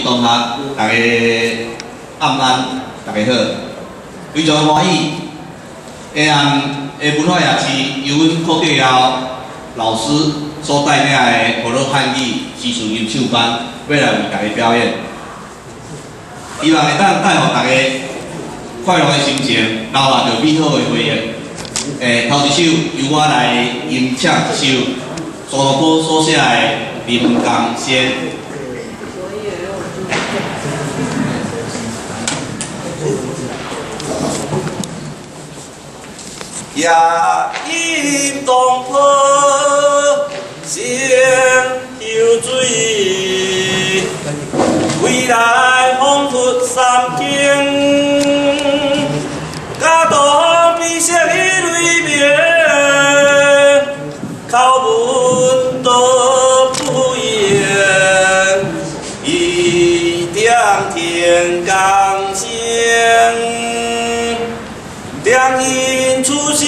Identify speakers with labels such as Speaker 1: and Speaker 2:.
Speaker 1: 同學，大家暗安，大家好，非常歡喜，下暗的文化夜市由阮柯德耀老師所帶領的河洛漢語詩詞吟唱班，欲來為大家表演，希望會當帶予大家快樂的心情，留下著美好的回憶。頭一首由我來吟唱一首蘇東坡所寫的《臨江仙》。夜飲東坡仙酒醉，歸來彷彿三更，家童悲聲雷鳴，口聞多不言，一點天江仙。點引初心。